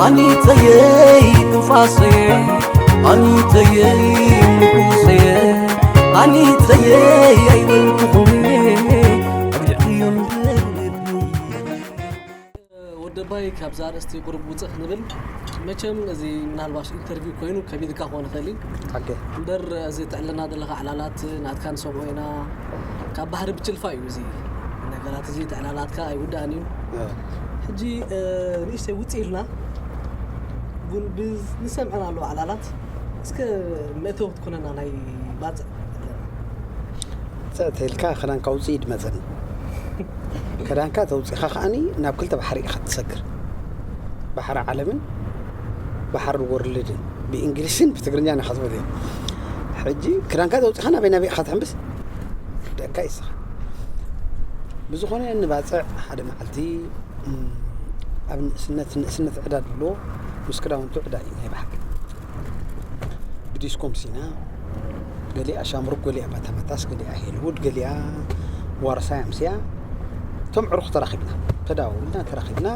ኣኒተየይ ትንፋሰየ፣ ኣኒተየይ ምርኩሰየ፣ ኣኒተየይ ኣይበልኩኹም ኣብ ልዕሊዮም ልብልብልየ። ወደባይ ካብዛ ኣርእስቲ ቁሩብ ውፅእ ክንብል፣ መቸም እዚ ምናልባሽ ኢንተርቪው ኮይኑ ከቢድካ ክኾን ይኽእል እዩ። ሓቂ። እምበር እዚ ትዕልና ዘለካ ዕላላት ናትካ ንሰምዖ ኢና። ካብ ባህሪ ብችልፋ እዩ እዚ ነገራት እዚ፣ ትዕላላትካ ኣይውዳእን እዩ። ሕጂ ንእሽተይ ውፅእ ኢልና ግን ንሰምዐን ኣለዎ ዕላላት። እስከ መእተዊ ክትኮነና ናይ ባፅዕ ኣለና። ፅዕት ኢልካ ክዳንካ ውፅእ ይድመፀኒ። ክዳንካ ተውፂኻ ከዓኒ ናብ ክልተ ባሕሪ ኢኻ ትሰግር። ባሕሪ ዓለምን ባሕሪ ወርልድን፣ ብእንግሊሽን ብትግርኛ ናኸትበት እየ። ሕጂ ክዳንካ ተውፂኻ ናበይ ናበይ ኢኻ ትሕምብስ ደካ ይስኻ። ብዝኾነ ንባፅዕ ሓደ መዓልቲ ኣብ ንእስነት ንእስነት ዕዳ ድሎ ምስ ክዳውንቱ ዕዳ እዩ ናይ ብሓቂ። ብዲስኮምሲና ገሊኣ ሻምሩክ፣ ገሊኣ ባታማታስ፣ ገሊኣ ሄልውድ፣ ገሊኣ ዋርሳይ ኣምስያ። እቶም ዕሩኽ ተራኺብና ተዳውልና ተራኺብና፣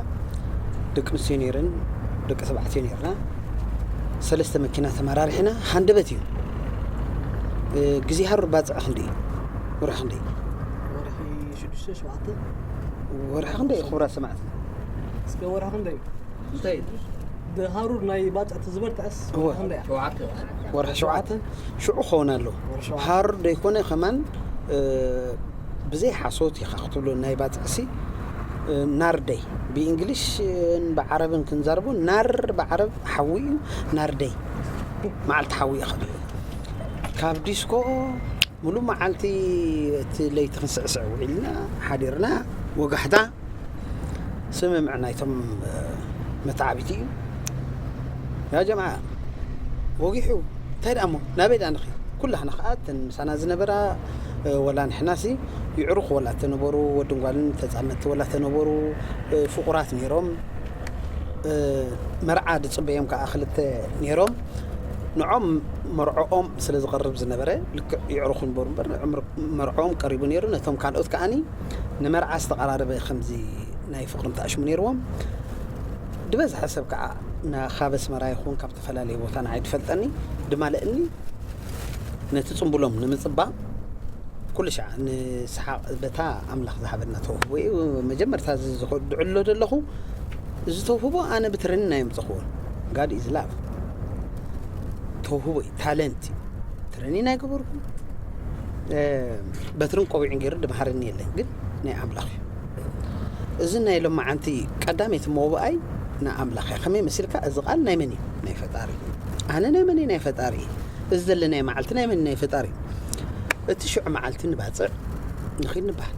ደቂ ኣንስትዮ ነይረን ደቂ ተባዕትዮ ነይርና። ሰለስተ መኪና ተመራሪሕና ሃንደበት እዩ። ግዜ ሃሩር ባፅዕ ክንደይ እዩ? ወርሒ ክንደይ እዩ? ወርሒ ሽዱሽተ ሸውዓተ። ወርሒ ክንደይ እዩ ክቡራት ሰማዕትና? እስከ ወርሒ ክንደይ እዩ? እንታይ? ብሃሩር ናይ ባፅዕ ትዝበርትዐስ እወ። ወርሒ ክንደይ እያ? ወርሒ ሸውዓተ ሽዑ ክኸውን ኣለዎ። ወርሒ ሸውዓተ። ሃሩር ደይኮነ ከማን ብዘይ ሓሶት ኢኻ ክትብሎ ናይ ባፅዕሲ ናርደይ ብእንግሊሽ ብዓረብን ክንዛርቦ ናር ብዓረብ ሓዊ እዩ። ናርደይ መዓልቲ ሓዊ ኢኻ ትብሎ። ካብ ዲስኮ ሙሉእ መዓልቲ እቲ ለይቲ ክንስዕስዕ ውዒልና ሓዲርና። ወጋሕታ ስምምዕ ናይቶም መተዓቢቲ እዩ። ያ ጀምዓ ወጊሑ እንታይ ደኣ እሞ ናበይ ደኣ ንኺ? ኩላህና ከዓ እተን ምሳና ዝነበራ ወላ ንሕናሲ ይዕሩኽ ወላ ተነበሩ፣ ወድን ጓልን ተፃመድቲ ወላ ተነበሩ፣ ፍቑራት ነይሮም። መርዓ ዝፅበዮም ከዓ ክልተ ነይሮም። ንዖም መርዖኦም ስለ ዝቐርብ ዝነበረ ልክዕ ይዕሩኹ ይንበሩ እምበር ንዖም መርዖኦም ቀሪቡ ነይሩ። ነቶም ካልኦት ከዓኒ ንመርዓ ዝተቐራረበ ከምዚ ናይ ፍቕሪ ምትኣሽሙ ነይርዎም። ዝበዝሐ ሰብ ከዓ ካብ ኣስመራ ይኹን ካብ ዝተፈላለየ ቦታ ንዓይ ትፈልጠኒ ድማለእኒ ነቲ ፅምብሎም ንምፅባቕ ኩሉ ሻዕ ንስሓቕ በታ ኣምላኽ ዝሃበና ተውህቦ እዩ። መጀመርታ እዚ ዝኸ- ዝዕሎ ዘለኹ እዚ ተውህቦ ኣነ ብትረኒ ናይ ምፅኽዎ ጋድ ኢዝ ላቭ ተውህቦ እዩ፣ ታለንት እዩ። ትረኒ ናይ ገበርኩ በትርን ቆቢዕን ገይሩ ድምሃረኒ የለን፣ ግን ናይ ኣምላኽ እዩ። እዚ ናይ ሎማዓንቲ ቀዳመይቲ መውብኣይ ንኣምላኽ እያ። ከመይ መሲልካ? እዚ ቃል ናይ መን እዩ? ናይ ፈጣሪ። ኣነ ናይ መን እየ? ናይ ፈጣሪ። እዚ ዘለናዮ መዓልቲ ናይ መን? ናይ ፈጣሪ። እቲ ሽዑ መዓልቲ ንባፅዕ ንኺድ ንበሃል።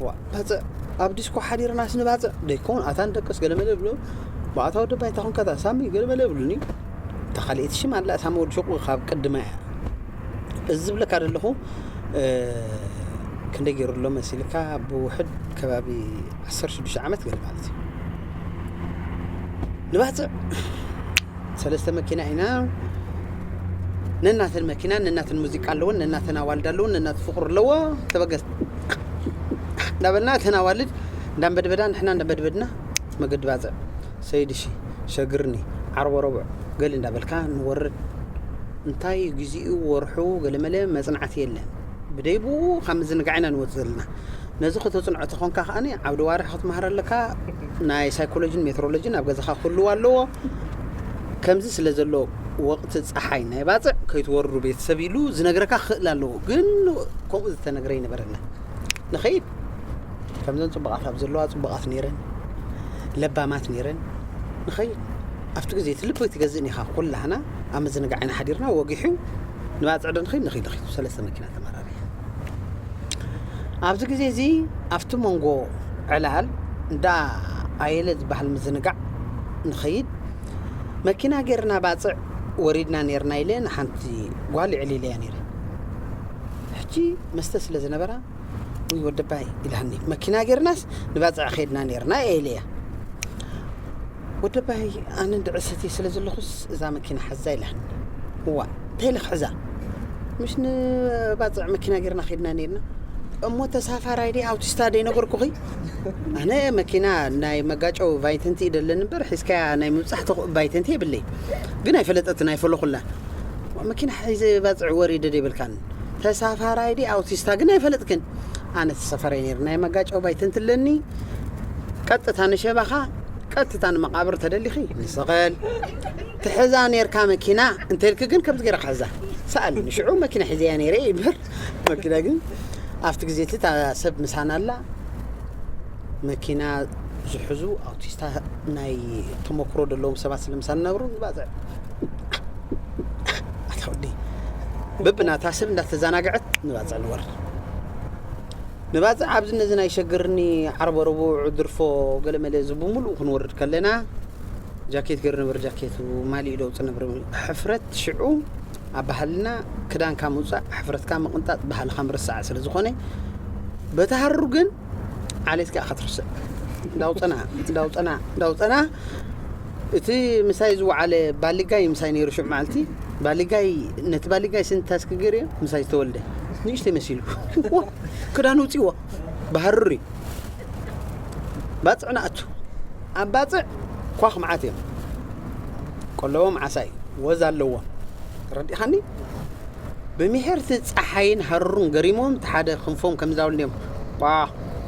ዋ ባፅዕ ኣብ ዲስኮ ሓዲርናስ ንባፅዕ ደይከውን ኣታ ንደቅስ ገለመለ ብሎ ብኣታ ወዲ ባይታ ኾንካ እታ ሳሚ ገለመለ ብሉኒ። እታ ካልኣይቲ ሽም ኣላ ሳሚ ወዲ ሹቕ ካብ ቅድማ እያ። እዚ ዝብለካ ዘለኹ ክንደይ ገይሩ ኣሎ መሲልካ ብውሕድ ከባቢ ዓሰርተ ሽዱሽተ ዓመት ገለ ማለት እዩ። ንባፅዕ ሰለስተ መኪና ኢና። ነናተን መኪና ነናተን ሙዚቃ ኣለወን፣ ነናተን ኣዋልድ ኣለወን፣ ነናተ ፍቕሩ ኣለዎ። ተበገስ እንዳበልና እተን ኣዋልድ እንዳንበድበዳ ንሕና እንዳንበድበድና መገዲ ባፅዕ ሰይድሺ ሸግርኒ ዓርቦ ረቡዕ ገሊ እንዳበልካ ንወርድ። እንታይ ግዜኡ ወርሑ ገለመለ መፅናዕቲ የለን። ብደይብኡ ካብ ምዝንጋዕ ኢና ንወፅእ ዘለና። ነዚ ከተፅንዖ ተኾንካ ከዓኒ ዓብዲ ዋርሕ ክትመሃር ኣለካ። ናይ ሳይኮሎጂን ሜትሮሎጂን ኣብ ገዛኻ ክህልው ኣለዎ። ከምዚ ስለ ዘሎ ወቕቲ ፀሓይ ናይ ባፅዕ ከይትወርዱ ቤተሰብ ኢሉ ዝነግረካ ክኽእል ኣለዎ። ግን ከምኡ ዝተነግረ ይነበረና። ንኸይድ ከምዘን ፅቡቓት ኣብ ዘለዋ ፅቡቓት ነይረን ለባማት ነይረን ንኸይድ ኣብቲ ግዜ እቲ ልቢ ትገዝእን ኢኻ። ኩላህና ኣብ ምዝንጋዕ ኢና ሓዲርና ወጊሑ ንባፅዕ ዶ ንኸይድ ንኸይድ ንኸይድ ሰለስተ መኪና ተመራሪያ። ኣብዚ ግዜ እዚ ኣብቲ መንጎ ዕላል እንዳ ኣየለ ዝበሃል ምዝንጋዕ ንኸይድ መኪና ጌርና ባፅዕ ወሪድና ኔርና ኢለ ንሓንቲ ጓል ይዕሊለያ ነይረ። ሕጂ መስተ ስለ ዝነበራ ወይ ወደባይ ኢላኒ መኪና ጌርናስ ንባፅዕ ኸይድና ኔርና እየ ኢለያ። ወደባይ ኣነ እንድዕሰቲ ስለ ዘለኹስ እዛ መኪና ሓዛ ኢላኒ። እዋ እንታይ ኢለ ክሕዛ? ምሽ ንባፅዕ መኪና ጌርና ኸይድና ኔርና። እሞ ተሳፋራይ ዲ ኣውቲስታ ደ ይነገርኩኺ? ኣነ መኪና ናይ መጋጨው ቫይተንቲ እዩ ደለኒ እምበር፣ ሒዝካያ ናይ ምብጻሕ ተኽኡ ቫይተንቲ የብለይ። ግን ኣይፈለጠትን፣ ኣይፈለኹላ። መኪና ሒዘ ባጽዕ ወሪደ ደ ይብልካን። ተሳፋራይ ዲ ኣውቲስታ ግን ኣይፈለጥክን። ኣነ ተሳፋራይ ነይር፣ ናይ መጋጨው ቫይተንቲ ኣለኒ። ቀጥታ ንሸባኻ፣ ቀጥታ ንመቓብር ተደሊኺ ንሰቐል። ትሕዛ ነይርካ መኪና እንተልኪ ግን ከምዚ ገይረ ክሕዛ። ሰኣል ንሽዑ መኪና ሒዘያ ነይረ እምበር፣ መኪና ግን ኣብቲ ግዜ እቲ እታ ሰብ ምሳና ኣላ። መኪና ዝሕዙ ኣውቲስታ ናይ ተመክሮ ዘለዎም ሰባት ስለ ምሳና ነበሩ፣ ንባጽዕ ኣታ ወዲ በብናታ ሰብ እንዳተዘናግዐት ንባጽዕ ንወርድ። ንባጽዕ ኣብዚ ነዚ ናይ ሸግርኒ ዓርበ ረቡዕ ድርፎ ገለመለ እዚ ብምሉእ ክንወርድ ከለና፣ ጃኬት ገይሩ ነበር፣ ጃኬቱ ማሊኡ ደውጽእ ነበር። ሕፍረት ሽዑ ኣብ ባህልና ክዳንካ ምውጻእ፣ ሕፍረትካ ምቕንጣጥ፣ ባህልኻ ምርሳዕ ስለ ዝኾነ፣ በቲ ሃሩ ግን ዓሌትካ ኢኻ ትርስዕ። እንዳውጸና፣ እንዳውጸና፣ እንዳውጸና፣ እቲ ምሳይ ዝወዓለ ባሊጋይ ምሳይ ነይሩ ሽዑ መዓልቲ። ባሊጋይ፣ ነቲ ባሊጋይ ስንታስኪ ገይርዮ ምሳይ ዝተወልደ። ንእሽተይ መሲሉ። ክዳን ውጺዎ። ብሃሩር እዩ። ባጽዕ ንኣቱ። ኣብ ባጽዕ ኳኽ መዓት እዮም። ቀለዎም ዓሳ እዩ። ወዝ ኣለዎም። ተረዲእኻኒ? ብምሒርቲ ጸሓይን ሃሩርን ገሪሞም፣ እቲ ሓደ ክንፎም ከም ዝዳውል እንዲዮም። ቋ፣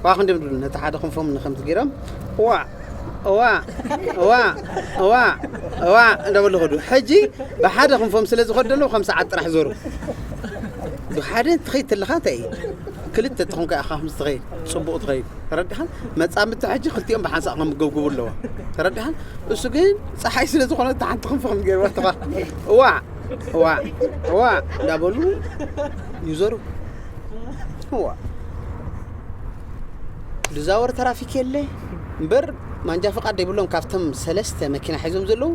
ቋ ክንዲዮም ድብሉ። ነቲ ሓደ ክንፎም ንኸምቲ ገይሮም፣ እዋ፣ እዋ፣ እዋ፣ እዋ፣ እዋ፣ እንዳበሉ ኸዱ። ሕጂ ብሓደ ክንፎም ስለ ዝኸዱ ኣለዉ፣ ከም ሰዓት ጥራሕ ዞሩ። ብሓደ ትኸይድ ተለኻ እንታይ እዩ? ክልተ ትኾንካ ኢኻ ከም ትኸይድ፣ ጽቡቕ ትኸይድ። ተረዲኻ? መጻምድቲ ሕጂ ክልቲኦም ብሓንሳእ ከም ዝገብግቡ ኣለዎ። ተረዲኻ? እሱ ግን ጸሓይ ስለ ዝኾነ፣ እታ ሓንቲ ክንፎም ገይርዋ ተኻ። እዋ፣ እዋ፣ እዋ፣ እንዳበሉ ይዞሩ። እዋ። ዝዛወር ትራፊክ የለ እምበር፣ ማንጃ ፍቓድ ዘይብሎም ካብቶም ሰለስተ መኪና ሒዞም ዘለዉ፣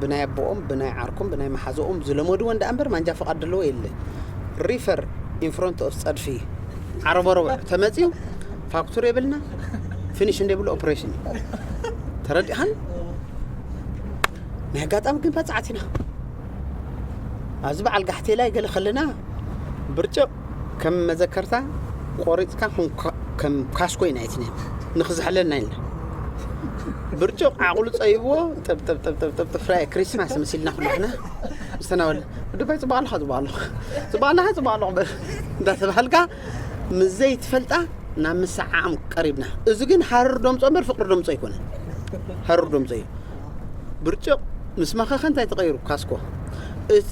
ብናይ ኣቦኦም፣ ብናይ ዓርኮም፣ ብናይ መሓዝኦም ዝለመድዎ እንዳ እምበር፣ ማንጃ ፍቓድ ዘለዎ የለ። ሪፈር ኢን ፍሮንት ኦፍ ጸድፊ ዓረቦ ረቡዕ ተመጺኡ፣ ፋክቱር የብልና፣ ፊኒሽ እንደብሉ ኦፕሬሽን እዩ። ተረዲኻን? ናይ ኣጋጣሚ ግን ባጽዓት ኢና። ኣብዚ በዓል ጋሕቴላይ ገለ ከለና፣ ብርጭቕ ከም መዘከርታ ቆሪጽካ፣ ከም ካ-፣ ከም ካስኮ ኢና የትንያ፣ ንኽዝሕለልና ኢልና። ብርጭቕ ዓቕሉ ጸይብዎ፣ ጥብ፣ ጥብ፣ ጥብ፣ ጥብ፣ ጥብ፣ ጥብ፣ ፍራይ ክሪስማስ መሲልና ኩላህና። ዝተናወለ፣ "ወዲ ባይ ጽቡቕ ኣለኻ፣ ጽቡቕ ኣለኻ፣ ጽቡቕ ኣለኻ፣ ጽቡቕ ኣለኻ" በል እንዳተባሃልካ፣ ምስ ዘይትፈልጣ ናብ ምስዓዓም ቀሪብና። እዚ ግን ሃረር ደምጾ እምበር ፍቕሪ ደምጾ ኣይኮነን። ሃረር ደምጾ እዩ። ብርጭቕ ምስ መኸኸ እንታይ ተቐይሩ? ካስኮ። እቲ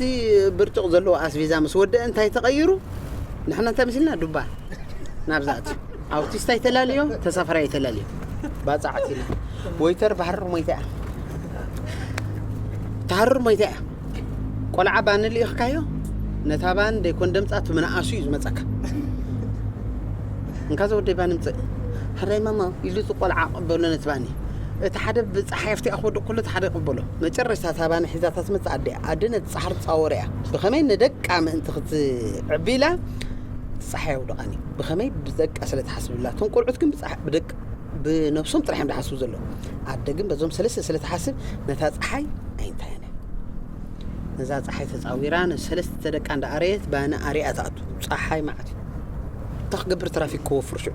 ብርጭቕ ዘለዎ ኣስቤዛ ምስ ወደአ እንታይ ተቐይሩ? ንሕና እንታይ መሲልና? ዱባ። ናብዛ ኣትዩ። ኣውቲስታ ይተላልዮ፣ ተሳፈራይ ይተላልዮ። ባጻዕት ኢልና። ወይተር ብሃረር ሞይታ እያ። ትሃርር ሞይታ እያ። ቆልዓ ባኒ ልኢኽካዮ፣ ነታ ባኒ ደይኮን ደምጻ፣ እቲ ምንኣሱ እዩ ዝመጸካ። "እንካ ዘወደይ ባኒ ምጽእ፣ ሕራይ ማማ" ኢሉ እቲ ቆልዓ ቀበሎ ነቲ ባኒ። እቲ ሓደ ብጸሓይ ኣብቲኣ ክወድቕ ከሎ፣ እቲ ሓደ ይቐበሎ። መጨረሽታ እታ ባኒ ሒዛታ ትመጽእ ኣደ እያ። ኣደ ነቲ ጻሕሪ ትጻወሮ እያ። ብኸመይ ንደቃ ምእንቲ ክትዕቢ ኢላ፣ እቲ ጸሓይ ኣውድቓኒ። ብኸመይ ብደቃ ስለ ትሓስብ ኢላ። እቶም ቆልዑት ግን ብጸሓ-፣ ብደቅ-፣ ብነብሶም ጥራሕ እዮም ዝሓስቡ ዘለዉ። ኣደ ግን በዞም ሰለስተ ስለ ትሓስብ፣ ነታ ጸሓይ ኣይንታያን እያ። ነዛ ጸሓይ ተጻዊራ፣ ንሰለስተ ደቃ እንዳኣረየት፣ ባኒ ኣሪኣ ትኣቱ። ጸሓይ መዓት እዩ። እንታይ ክገብር፣ ትራፊክ ክወፍር ሽዑ።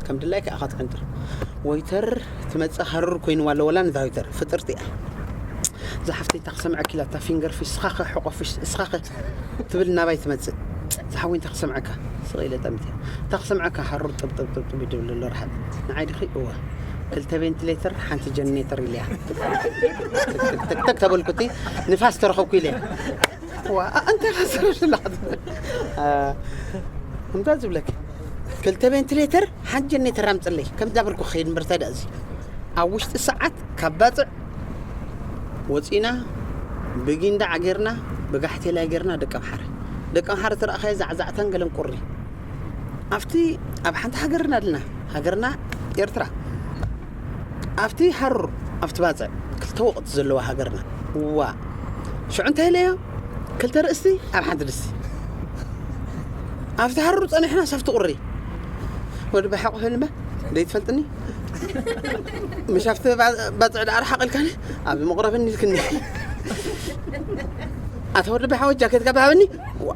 ከም ድላይካ ኢኻ ትዕንጥር። ወይተር ትመጽእ፣ ሃሩር ኮይንዋ ኣሎ፣ ወላ ነታ ወይተር ፍጥርቲ እያ። "እዛ ሓፍተይ እንታይ ክሰምዐኪ?" ኢላ፣ እታ ፊንገር ፊሽ፣ "እስኻኸ ሕቆ ፊሽ፣ እስኻኸ?" ትብል ናባይ ትመጽእ። "ዝሓወይ እንታይ ክሰምዐካ?" ስቕ ኢለ ጠሚተ። "እንታይ ክሰምዐካ?" ሃሩር ጥብ ጥብ ጥብ ጥብ ይድብል ኣሎ ርሓት። "ንዓይ ዲኺ?" "እወ። ክልተ ቬንቲሌተር፣ ሓንቲ ጀነሬተር" ኢለያ። ትክ ትክ ትክ ተበልኩ፣ እቲ ንፋስ ተረኸብኩ ኢለያ። "እዋ፣ ኣ-፣ እንታይ ኢኻ ትሰርሕ ዘለኻ?" ኣ፣ እንታይ ዝብለኪ? "ክልተ ቬንቲሌተር፣ ሓንቲ ጀነሬተር ኣምጽለይ" ከም ዝዳበልኩ ክኸይድ እምበር፣ እንታይ ደኣ እዚ? ኣብ ውሽጢ ሰዓት ካብ ባጽዕ ወጺና፣ ብጊንዳዕ ጌርና፣ ብጋሕቴላይ ጌርና ደቀምሓረ። ደቀምሓረ ተረኣኻዮ፣ ዛዕዛዕታን ገለን ቁሪ። ኣብቲ፣ ኣብ ሓንቲ ሃገርና ኣለና፣ ሃገርና ኤርትራ። ኣብቲ ሃሩር፣ ኣብቲ ባጽዕ፣ ክልተ ወቕቲ ዘለዋ ሃገርና። ዋ። ሽዑ እንታይ ኢለዮ? ክልተ ርእስቲ ኣብ ሓንቲ ድስቲ። ኣብቲ ሃሩር ጸኒሕና፣ ሳፍቲ ቁሪ። ወዲ ባይ ሓቑ ህልመ፣ ደይትፈልጥኒ? ምሽ ኣብቲ ባ-፣ ባጽዕ ደኣ ርሓቕ ኢልካኒ፣ ኣብዚ መቑረብኒ ኢልክኒ። ኣታ ወዲ ባይ ሓወይ፣ ጃኬትካ ብሃበኒ። ዋ፣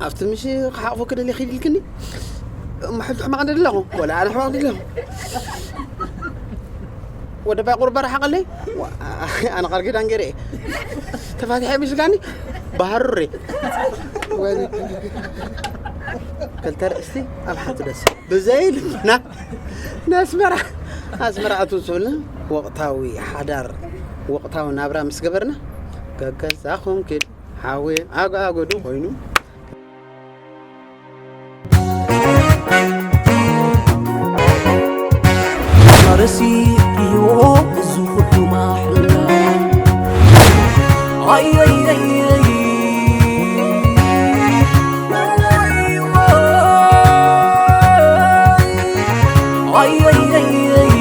ኣብቲ ምሽ ክሓቑፎ ክደሊ ኺድ ኢልክኒ። እሞ ሕጂ ሕማቕ እንደ ኣለኹ፣ ወላ ኣነ ሕማቕ እንደ ኣለኹ። ወደ ባይ ቁርባ ረሓቐለይ። ዋ፣ ኣነ ቃል ኪዳን ገይረ እየ። ተፋቲሐ ምስጋኒ ባህሩሬ። ወይኔ። ክልተ ርእስቲ ኣብ ሓንቲ ደስ። ብዘይ ልብና ንኣስመራ፣ ኣስመራ ኣቱ ዝብልን ወቕታዊ ሓዳር፣ ወቕታዊ ናብራ ምስ ገበርና፣ ገገዛኹም ኪድ ሓዊ ኣጓጉዱ ኮይኑ። ረሲእክዮ እዚ ኩሉ ማሕላ። ኣየየየይ። ኣየየየይ።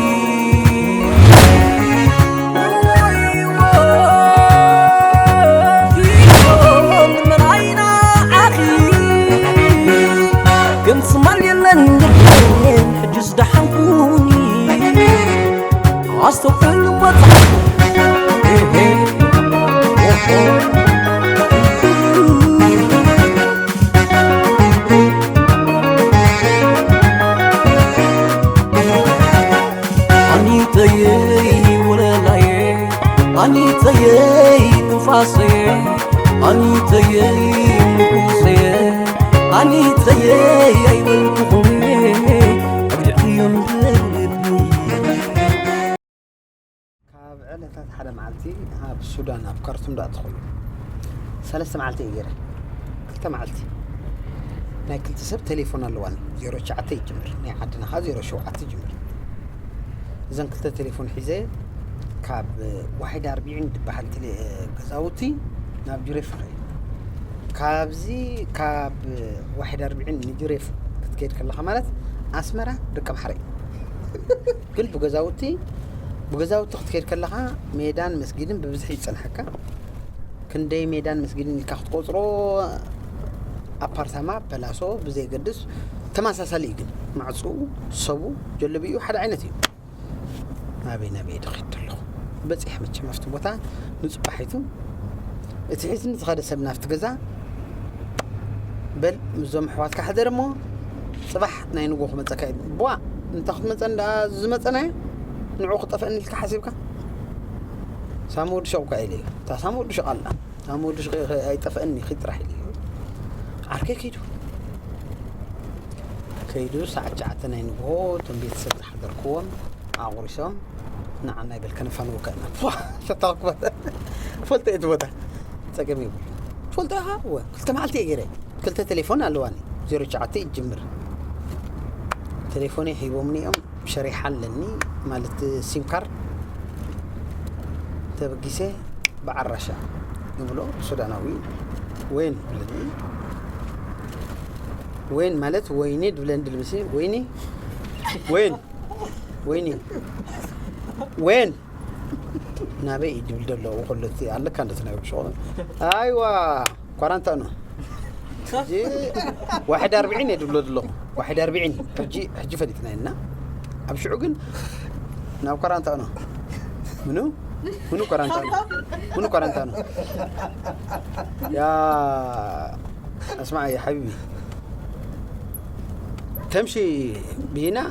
ኣኒተየይ ወለላየ ኣኒተየይ ትንፋሰየ ኣኒተየይ ምቁሰየ ኣኒተየይ ኣይበልኩኹም ኣግዲዕክዮ እምበር ልቢ ካብ ዕለታት ሓደ መዓልቲ ኣብ ሱዳን ኣብ ካርቱም ዳኣ ትኾኑ ሰለስተ መዓልቲ እየ ገይረ ክልተ መዓልቲ ናይ ክልተ ሰብ ቴሌፎን ኣለዋኒ ዜሮ ትሽዓተ ይጅምር ናይ ዓድና ኸዓ ዜሮ ሸውዓተ ይጅምር እዘን ክልተ ቴሌፎን ሒዘ ካብ ዋሒድ ኣርቢዒን ዝበሃል ገዛውቲ ናብ ጁሬፍ ኸ ካብዚ ካብ ዋሒድ ኣርቢዒን ንጁሬፍ ክትከይድ ከለኻ ማለት ኣስመራ ደቂ ባሕሪ ግን ብገዛውቲ ብገዛውቲ ክትከይድ ከለኻ ሜዳን መስጊድን ብብዝሒ ይጸንሓካ ክንደይ ሜዳን መስጊድን ኢልካ ክትቆጽሮ ኣፓርታማ ፐላሶ ብዘይገድስ ተመሳሳሊ እዩ ግን ማዕፅኡ ሰቡ ጀለቢኡ ሓደ ዓይነት እዩ ናበይ ናበይ ድኺድ ኣለኹ በፂሕ መቸም ኣብቲ ቦታ ንፅባሒቱ እቲ ሒዝኒ ዝኸደ ሰብ ናብቲ ገዛ በል ምስዞም ኣሕዋትካ ሕደር እሞ ፅባሕ ናይ ንጎ ክመፀካ እዩ ቧ እንተ ክትመፀን ደኣ ዝመፀናዮ ንዑ ክጠፍአኒ ኢልካ ሓሲብካ ሳሚ ወዲ ሸቕ እኳ ኢለ እዩ እታ ሳሚ ወዲ ሸቕ ኣላ ሳሚ ወዲ ሸቕ ኣይጠፍአኒ ኺድ ጥራሕ ኢለ እዩ ዓርከይ ከይዱ ከይዱ ሰዓት ትሽዓተ ናይ ንግሆ እቶም ቤተሰብ ዝሓደርክዎም ኣቑሪሶም ንዓና ይበል ከነፋንወካ ኢና ተታኩባት ፈልጠ እቲ ቦታ ፀገም ይብሉ ፈልጠ ኢኻ እወ ክልተ መዓልቲ እየ ገይረ ክልተ ቴሌፎን ኣለዋኒ ዜሮ ትሽዓተ ይጅምር ቴሌፎነይ ሂቦምኒ እዮም ሸሪሓ ኣለኒ ማለት ሲም ካርድ ተበጊሰ ብዓራሻ ይብሎ ሱዳናዊ ወይን ብለኒ ወይን ማለት ወይኒ ድብለን ድልምሲ ወይኒ ወይን ወይኒ ወይን ናበይ እዩ ድብል ዘሎ ከሎ ኣለካ እንደት ናይ ሸቆ ኣይዋ ኳራንታኖ ሕጂ ዋሕድ ኣርብዒን እየ ድብሎ ዘለኹ ዋሕድ ኣርብዒን ሕጂ ሕጂ ፈሊጥና እና ኣብ ሽዑ ግን ናብ ኳራንታኖ ምኑ ምኑ ኳራንታኖ ምኑ ኳራንታኖ ያ اسمع يا حبيبي تمشي بينا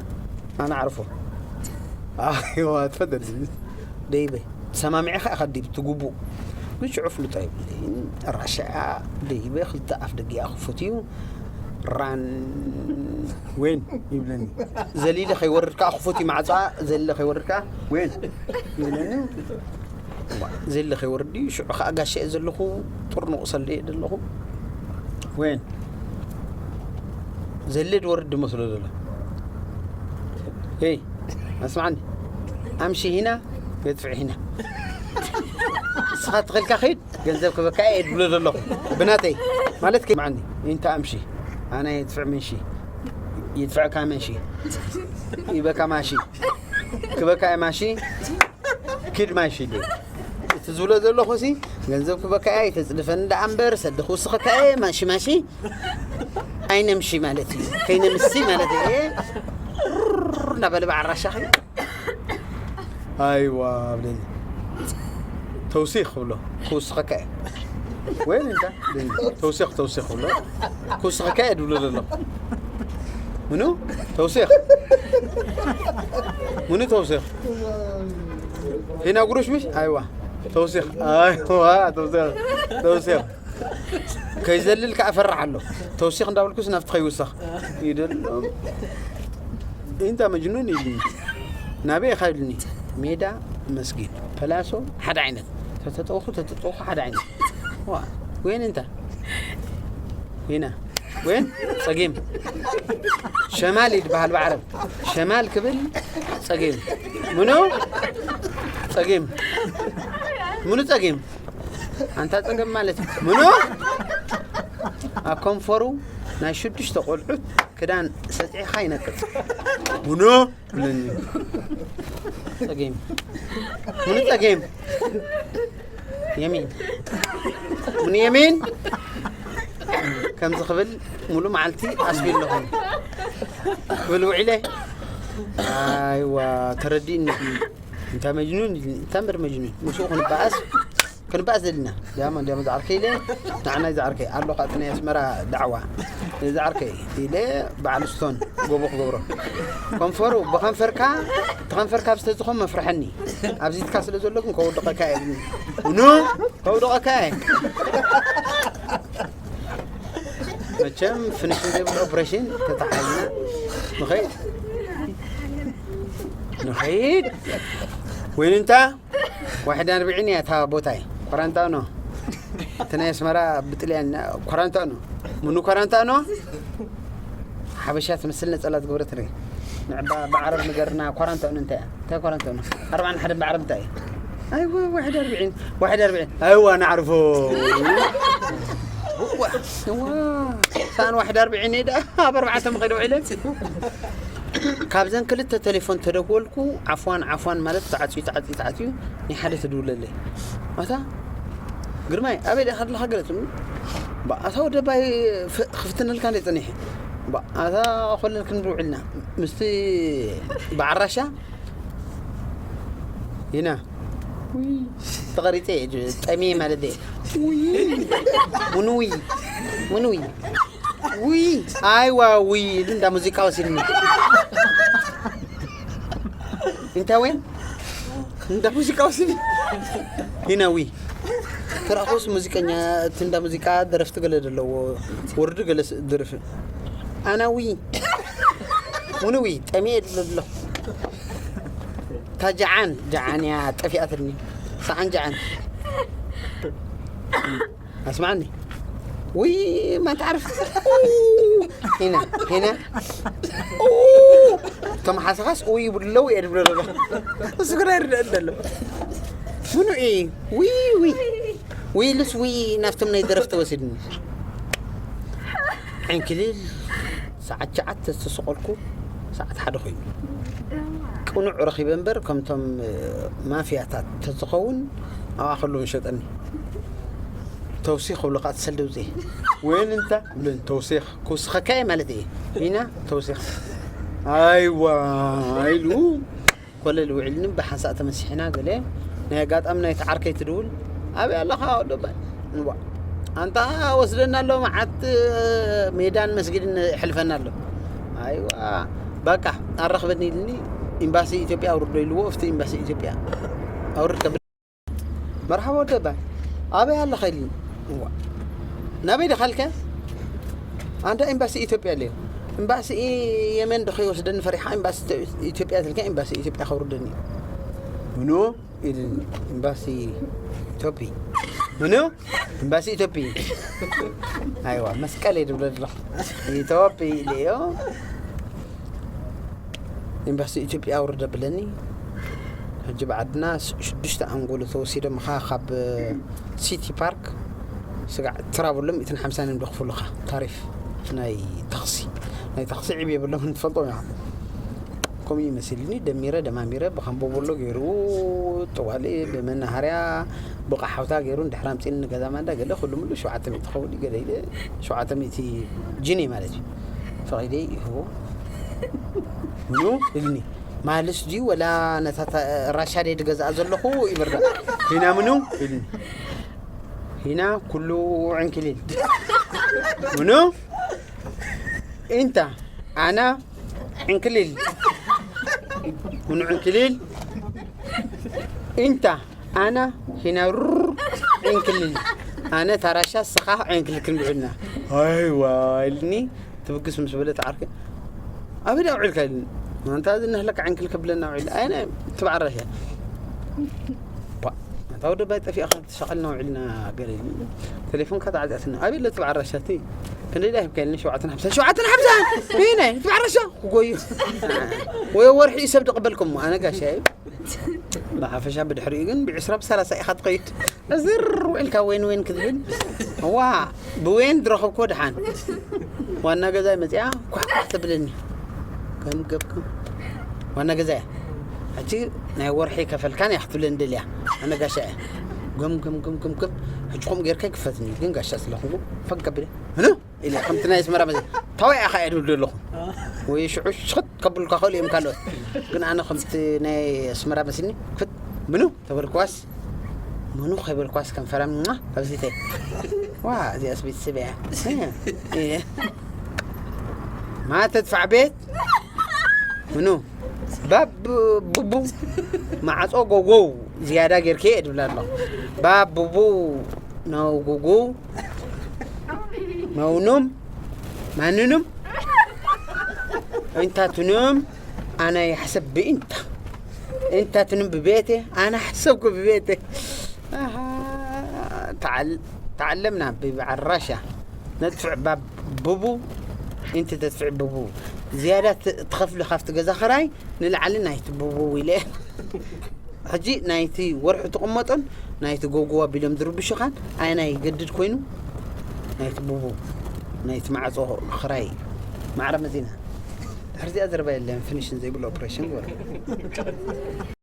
انا اعرفه ايوه تفضل ደይበ ሰማሚዕኻ ኢኻ ድዩ ትግቡእ ንሽዑ ፍሉጥ ኣይብለይን ራሽያ ደይበ ክልተ ኣፍ ደጊኣ ክፉት እዩ ራን ወይን ይብለኒ ዘሊለ ከይወርድ ከዓ ክፉት እዩ ማዕፃ ዘሊለ ከይወርድ ከዓ ወይን ይብለኒ ዘሊለ ከይወርድ እዩ ሽዑ ከዓ ጋሻ እየ ዘለኹ ጥርኑቕ ሰለ እየ ዘለኹ ወይን ዘለ ድወርድ መስሎ ዘሎ ይ ኣስማዓኒ ኣምሺ ሂና የጥፍዕ ሂና ንስኻ ትኽልካ ኸይድ ገንዘብ ክበካ እየ ድብሎ ዘለኹ ብናተይ ማለት ከማዓኒ እንተ ኣምሺ ኣነ የጥፍዕ ምንሺ ይጥፍዕካ መንሺ ይበካ ማሺ ክበካ እየ ማሺ ኪድ ማሺ ደ እቲ ዝብሎ ዘለኹ ሲ ገንዘብ ክበካ እየ ተፅድፈኒ ደኣ እምበር ሰዲ ክውስኸካ እየ ማሺ ማሺ ኣይነምሺ ማለት እዩ ከይነምሲ ማለት እየ እናበለ ብዓራሻኺ ኣይዋ ብለኒ ተውሲኽ ክብሎ ክውስኸካ እየ ወይ እንታ ተውሲኽ ተውሲኽ ክብሎ ክውስኸካ እየ ድብሎ ዘሎ ምኑ? ተውሲኽ። ምኑ ተውሲኽ? ሂና ጉሩሽ ምሽ? ኣይዋ። ተውሲኽ። ኣይዋ፣ ተውሲኽ። ተውሲኽ። ከይዘልል ከኣ ፈርሕ ኣሎ። ተውሲኽ እንዳበልኩስ ናብቲ ከይውሰኽ። ይደሎም። ኢንታ መጅኑን ኢልኒ። ናበይ ኢኻ ኢልኒ? ሜዳ መስጊድ። ፐላሶ ሓደ ዓይነት። ተተጠውኹ፣ ተተጠውኹ ሓደ ዓይነት። ዋ፣ ወይን እንታ? ሂና። ወይን ጸጊም። ሸማል ይድበሃል ብዓረብ። ሸማል ክብል ጸጊም። ምኑ? ጸጊም። ምኑ ጸጊም? ኣንታ ጸገም ማለት እዩ። ምኑ? ኣብ ከንፈሩ ናይ ሽዱሽተ ቆልዑት ክዳን ሰጢሕኻ ይነቅጽ። ምኑ? ብለኒ። ጸጊም። ምኑ ጸጊም? የሚን። ምኑ የሚን? ከምዚ ክብል ሙሉ መዓልቲ ኣስቢ ኣለኹ። ክብል ውዒለ። ኣይዋ፣ ተረዲእኒ። እንታ መጅኑን፣ እንታ እምበር መጅኑን። ምስኡ ክንበኣስ፣ ክንበኣስ ዘለና። ዲያሞ፣ ዲያሞ ዝዓርከይ ኢለ፣ ንዓናይ ዝዓርከይ። ኣሎ ኸዓ እቲ ናይ ኣስመራ ዳዕዋ። ዝዓርከይ ኢለ፣ በዓል ስቶን፣ ጎቦ ክገብሮ። ከንፈሩ፣ ብኸንፈርካ፣ እቲ ከንፈርካ ብዝተዝኾም መፍርሐኒ። ኣብዚትካ ስለ ዘሎ ግን ከውድቐካ እየ። ኑ፣ ከውድቐካ እየ። መቸም ፊኒሽን ዘይብሉ ኦፕሬሽን ተተሓሒዝና ንኸይድ። ንኸይድ። ወይን እንታ ዋሕድ ኣርብዒን እያ እታ ቦታይ። ኮራንታኖ። እቲ ናይ ኣስመራ ብጥልያን ኮራንታኖ። ምኑ ኮራንታኖ? ሓበሻ ትመስል ነጸላ ዝገበረት ንርኢ። ንዕባ ብዓረብ ንገርና ኮራንታኖ እንታይ እያ? እንታይ ኮራንታኖ? ኣርብዓን ሓደን ብዓረብ እንታይ እያ? ኣይዋ፣ ዋሕድ ኣርብዒን፣ ዋሕድ ኣርብዒን። ኣይዋ፣ ንዓርፎ። እዋ፣ እዋ። ሳን ዋሕድ ኣርብዒን እየ ደኣ፣ ኣብ ኣርባዕተ ምኸይደ ውዒለ። ካብዘን ክልተ ቴሌፎን ተደወልኩ፣ ዓፍዋን፣ ዓፍዋን ማለት ተዓጽዩ፣ ተዓጽዩ፣ ተዓጽዩ፣ ናይ ሓደ ትድውለለይ። ኣታ፣ ግርማይ፣ ኣበይ ዲኻ ዘለኻ ገለ ትብሉ? በኣታ ወደ ባይ ፍ-፣ ክፍትነልካ እንደ ጸኒሐ። በኣታ ኮለል ክንብል ውዒልና። ምስቲ በዓራሻ ኢና። ውይ፣ ተቐሪጸ እየ፣ ጠምየ ማለት እየ። ውይ፣ ምኑ ውይ፣ ምኑ ውይ። ውይ፣ ኣይዋ ውይ፣ ኢሉ እንዳ ሙዚቃ ወሲድኒ። እንታይ ወይን? እንዳ ሙዚቃ ወሲድኒ። ኢና ውይ። ተራኾስ ሙዚቀኛ፣ እቲ እንዳ ሙዚቃ ደረፍቲ ገለ ዘለዎ፣ ወርዱ ገለ ስ-፣ ደርፊ። ኣና ውይ። ምኑ ውይ፣ ጠምየ እየ ዝብሎ። እታ ጀዓን፣ ጀዓን እያ ጠፊኣትኒ። ሰዓን ጀዓን። ኣስማዕኒ። ውይ፣ ማን ትዓርፍ? ሂና፣ ሂና። እቶም ሓሰኻስ ውይ ይብሉ ኣለዉ እየ ዝብሎ ዘሎ። እሱ ግና ይርደአኒ ዘሎ። ምኑ እየ? ውይ፣ ውይ። ውይ ኢሉስ ውይ ናብቶም ናይ ደረፍቲ ወሲድኒ። ዕንክሊል ሰዓት ትሽዓተ ዝተሰቐልኩ ሰዓት ሓደ ኮይኑ። ቅኑዕ ረኺበ እምበር፣ ከምቶም፣ እ፣ ማፍያታት ተዝኸውን ኣብኣ ከለዉ ምሸጠኒ። ተውሲኽ ክብሎ ከዓ ትሰልደ ውፅእ። ወይን እንተ ብለን ተውሲኽ ክውስኸካ እየ ማለት እየ። ኢና ተውሲኽ። ኣይዋ ኢሉ ኮለል ውዒልኒ ብሓንሳእ ተመሲሕና ገለ ናይ ኣጋጣሚ ናይቲ ዓርከይ ትድውል፣ "ኣበይ ኣለኻ ወዲ ኣባይ?" እዋ፣ "ኣንታ ወስደና ኣሎ መዓት ሜዳን መስጊድን ሕልፈና ኣሎ." "ኣይዋ፣ በቃ ኣረኽበኒ" ኢልኒ፣ "ኤምባሲ ኢትዮጵያ ኣውርዶ" ኢልዎ፣ ኣብቲ ኤምባሲ ኢትዮጵያ ኣውርድ ከብል፣ "መርሓባ ወዲ ኣባይ፣ ኣበይ ኣለኻ?" ኢልኒ። እዋ፣ "ናበይ ዲኻ ኢልካ?" "ኣንታ ኤምባሲ ኢትዮጵያ ኣለዮ." "ኤምባሲ የመን ዶ ከይወስደኒ ፈሪሓ፣ ኤምባሲ ኢትዮ-፣ ኢትዮጵያ ትልካ፣ ኤምባሲ ኢትዮጵያ ከውርደኒ?" "ምኑ?" ኢልኒ። "ኤምባሲ ኢትዮጵያ?" "ምኑ?" "ኤምባሲ ኢትዮጵያ?" "ኣይዋ፣ መስቀል እየ ዝብሎ ዘለኹ። ኢትዮጵያ ኢለዮ። ኤምባሲ ኢትዮጵያ ኣውርደ" ብለኒ። ሕጂ ብዓድና ስ-፣ ሽዱሽተ ኣንጎሎ ተወሲዶም ኻ ካብ ሲቲ ፓርክ ስጋዕ ትራብሎም ኢትን ሓምሳን እዮም ደኽፍሉኻ ታሪፍ ናይ ታክሲ። ናይ ታክሲ ዕብ የብሎም ትፈልጦም ኢኻ። ከምኡ እዩ መሲልኒ፣ ደሚረ ደማሚረ ብኻምቦቦሎ ገይሩ ጥዋሊ ብመናሃርያ ብቐሓውታ ገይሩ እንድሕር ኣምፂኒ ንገዛ ማንዳ ገለ ኩሉ ምሉ ሸውዓተ ሚእቲ ክኸውን እዩ ገለ ኢለ ሸውዓተ ሚእቲ ጅኒ ማለት እዩ ፈቒደ ይህቦ። ምኑ ኢልኒ፣ ማልስ ድዩ ወላ ነታ ታ-፣ ራሻ ድየ ዝገዝኣ ዘለኹ ይብርዳ። ሂና ምኑ ኢልኒ። ሂና ኩሉ ዕንክሊል። ምኑ? ኢንታ ኣና ዕንክሊል። ምኑ ዕንክሊል? እንታ ኣና ሂና ሩር ዕንክሊል። ኣነ ታራሻ ስኻ ዕንክሊል ክንብዕልና። ኣይዋ ኢልኒ ትብግስ ምስ በለት ዓርከይ። ኣበይ ዳ ውዒልካ ኢልኒ። ኣንታ እዚ ነህለካ ዕንክሊል ከብለና ውዒል። ኣይነ ትብዓረሽ። ባ ኣንታ ወደ ባይ ጠፊእኻ ተሻቐልና ውዒልና ገለ ኢልኒ። ቴሌፎንካ ተዓጢኣትና። ኣበይ ኣሎ ትብዓረሻ እቲ? ክንደይ ዳ ሂብካ ኢልኒ ሸውዓተን ሓምሳን። ሸውዓተን ሓምሳን? እይ ናይ ትብዓረሻ? ክጎዩ። ወይ ወርሒ እዩ ሰብ ዝቕበልኩም። ኣነ ጋሻ እዩ። ብሓፈሻ ብድሕሪኡ ግን ብዕስራ ብሰላሳ ኢኻ ትኸይድ። እዝር ውዒልካ ወይን ወይን ክትብል። እዋ ብወይን ዝረኸብክዎ ድሓን። ዋና ገዛይ መፂኣ ኳሕ ኳሕ ትብለኒ። ከም ገብኩም። ዋና ገዛይ። ሕጂ ናይ ወርሒ ከፈልካን እያ ክትብለኒ ደልያ። ኣነ ጋሻ እያ። ገም ገም ገም ገም ገም። ሕጂ ከምኡ ጌርካ ይክፈትኒ። ግን ጋሻ ስለኹንኩ ፈግ ከብለ። ህኑ? ኢለ ከምቲ ናይ ኣስመራ መዚ። ታዋይ ኣኻ እየ ድብል ዘለኹ። ወይ ሽዑ ሽኽት ከብሉካ ክእሉ እዮም ካልኦት። ግን ኣነ ከምቲ ናይ ኣስመራ መስኒ። ክፍት። ምኑ? ተበልክዋስ? ምኑ ከይበልክዋስ ከንፈራ ምና? ኣብዚተ። ዋ፣ እዚኣስ ቤተሰብ እያ። እየ። ማ ተድፋዕ ቤት? ምኑ? ባብ ቡቡ። ማዕጾ ጎጎው። ዝያዳ ጌርክ እየ ድብል ኣሎ። ባብ ቡቡ። ነው ጉጉ። መውኑም። ማንኑም። እንታትኑም። ኣነ ይሕሰብ ብእንታ። እንታትኑም ብቤቴ። ኣነ ሕሰብኩ ብቤቴ። ኣሃ፣ ተዓል-፣ ተዓለምና ብዓራሻ። ነድፍዕ ባብ ቡቡ። እንት ተድፍዕ ቡቡ። ዝያዳ ት-፣ ትኸፍሉ ካብቲ ገዛ ኸራይ ንላዕሊ ናይቲ ቡቡ ኢለ። ሕጂ ናይቲ ወርሒ ትቕመጦን ናይቲ ጎጎ ኣቢሎም ዝርብሹኻን ኣየናይ ይገድድ ኮይኑ? ናይቲ ቡቡ፣ ናይቲ ማዕጾ ኽራይ። ማዕረ መዚና። ድሕሪ እዚኣ ዘረባ የለን፣ ፊኒሽን ዘይብሉ ኦፕሬሽን ግበር።